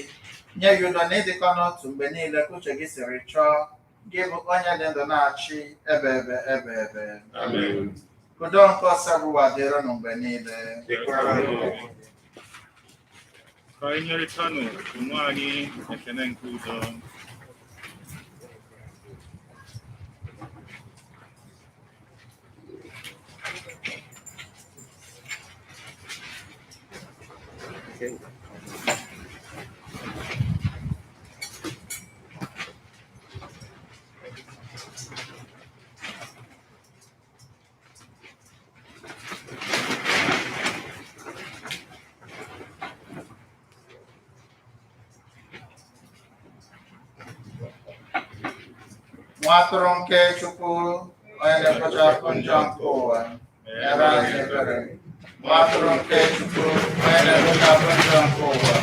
Nye ya udo na ịdịkọ n'otu mgbe niile ka uche gị siri chọọ, gị bụ onye dị ndụ na-achị ebe ebe ebe ebe. Amen. Udo nke Osebụrụwa dịrị unu mgbe niile. Ka anyị nyerịtanụ onwe anyị ekele nke udo. Nwa atụrụ nke Chukwu, onye na-ekpochapụ njọ nke ụwa, nyere anyị ebere. Nwa atụrụ nke Chukwu, onye na-ekpochapụ njọ nke ụwa,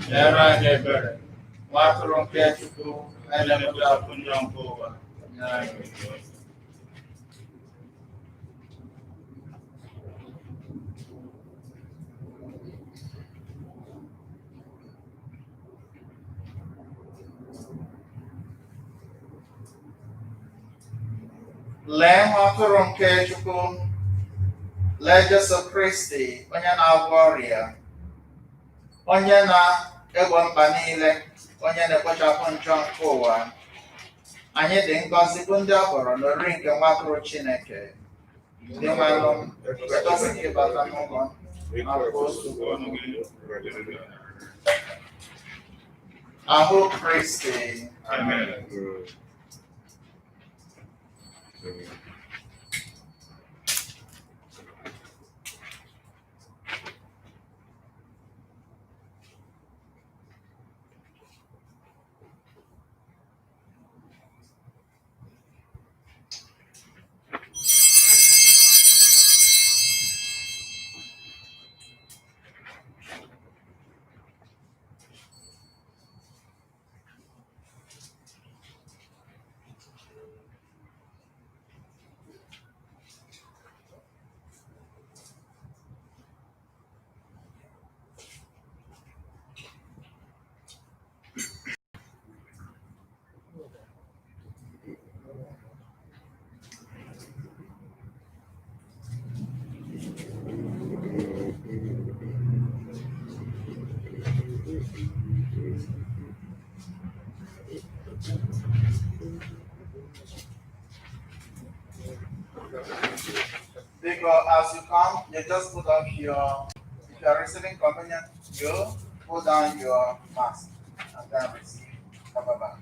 nyere anyị ebere. Nwa atụrụ nke Chukwu, onye na-ekpochapụ njọ nke ụwa, nyere anyị ebere. Lee nwa atụrụ nke Chukwu, lee Jesu Kristi, onye na-agwọ ọrịa, onye na-egbo mkpa niile, onye na-ekpochapụ njọ nke ụwa. Anyị dị ngọzi bụ ndị a kpọrọ n'oriri nke nwa atụrụ Chineke. Dị nwanụ, ekwesịghị ịbata n'ụlọ ahụ Kristi. Amen. Because as you come, you just put off your, if you are receiving communion, you put down your mask and then receive. Bye-bye.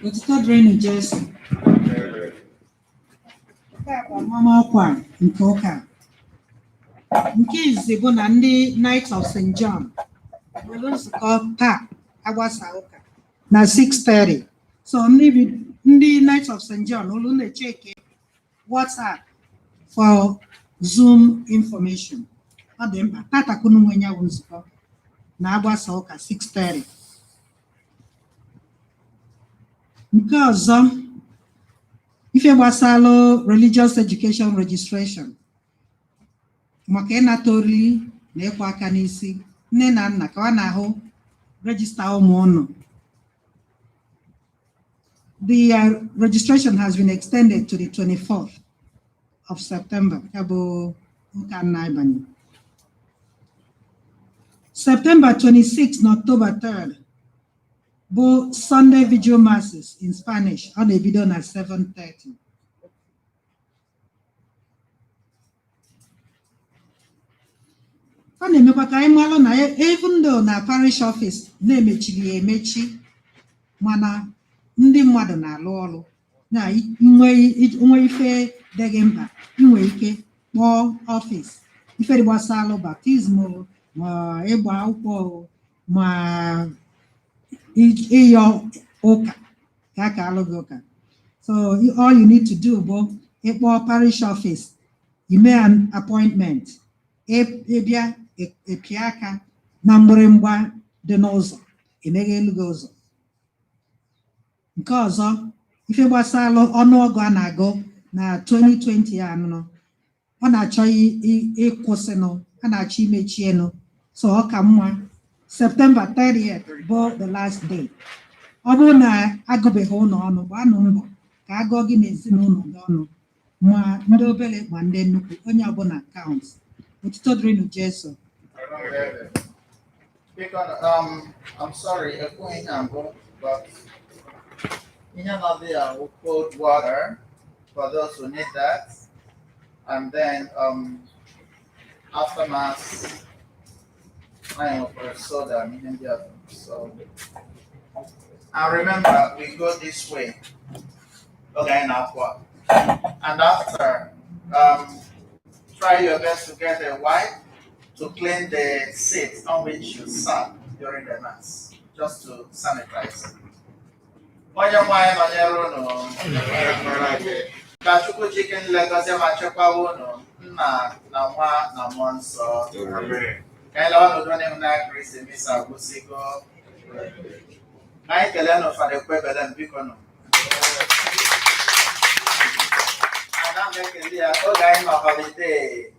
Otuto dịrịnụ Jesu. Nke a bụ amamọkwa nke ụka. Nke izizi bụ na ndị Knights of St. John nwere nzukọ taa agbasa ụka na 6:30. So ndị Knights of St. John olu na-echeke WhatsApp for Zoom information. Ọ dị mkpa tata ka unu nwee ya bụ nzukọ na-agbasa ụka 6:30. Nke ọzọ, ife gbasara religious education registration maka ịnata oriri na ịkwụ aka n'isi nne na nna ka ọ na-ahụ Register ụmụ unu. The registration has been extended to the 24th of September. Ya bụ ụka nna ịbanye. September 26 na October 3rd bụ Sunday Vigil Masses in Spanish. Ọ na-ebido na 7:30. Ọ na-emekwa ka anyị malụ na even though na parish office na-emechiri ya emechi, mana ndị mmadụ na-alụ ọrụ na nwe ife dị gị mkpa, inwe ike kpọọ office, ife dị gbasalụ baptism o, ma ịgba akwụkwọ o, ma ịyọ ụka ka a ka alụ gị ụka. So all you need to do bụ ịkpọ parish office, ime an appointment, ịbịa ịpịa aka na mgbịrịmgba dị n'ụzọ, emeghe elu gị ụzọ. Nke ọzọ, ife gbasara ọnụọgụ a na-agụ na 2020 a nọ, ọ na-achọ ịkwụsịnụ, a na-achọ imechienụ, so ọ ka mma September 30th bụ the last day. Ọ bụrụ na agụbeghị ụlọ ọnụ, gbaanụ mbọ ka agụọ gị na ezinụlọ gị ọnụ, ma ndị obere ma ndị nnukwu, onye ọbụla count. Otuto dịrịnụ Jesu. Biko, I'm sorry, ekwughị ihe mbụ, but ihe nọ there wụ cold water for those who need that. And then after Mass, I nwekwara soda and ihe ndị ọzọ. So, and remember, we go this way. Okay, now what? And after, try your best to get a wipe to clean the seat on which you sat during the Mass, just to sanitize. Onye nwe anyị nọnyere unu. Ka Chukwu jike nlekọta ma chekwaba unu, Nna na Nwa na Mmụọ Nsọ. Amen. Ka anyị lawa n'udo n'ịhụnanya Kristi. Misa agwụsịgo. Ka anyị kelee nụ Fada Ekwebele m, biko nụ. Ana m ekele ya oge anyị nọ holiday,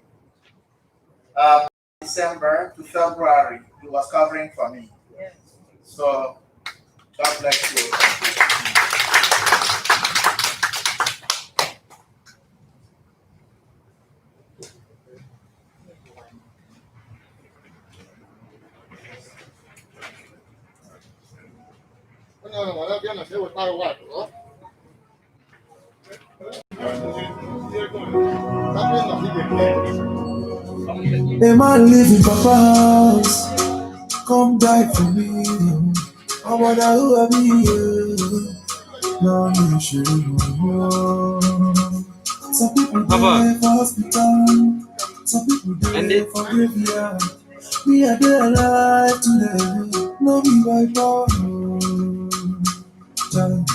December to February, he was covering for me. So God bless you. Onye ọrụ nwere bịa na eweta anyị white, ọ? That means that he dey A man live in Papa house, come die for me. I wonder who I be. Now me should know. Some people Papa. die for hospital, some people die Andy. For graveyard. Me I dey alive today, no be by power. Child.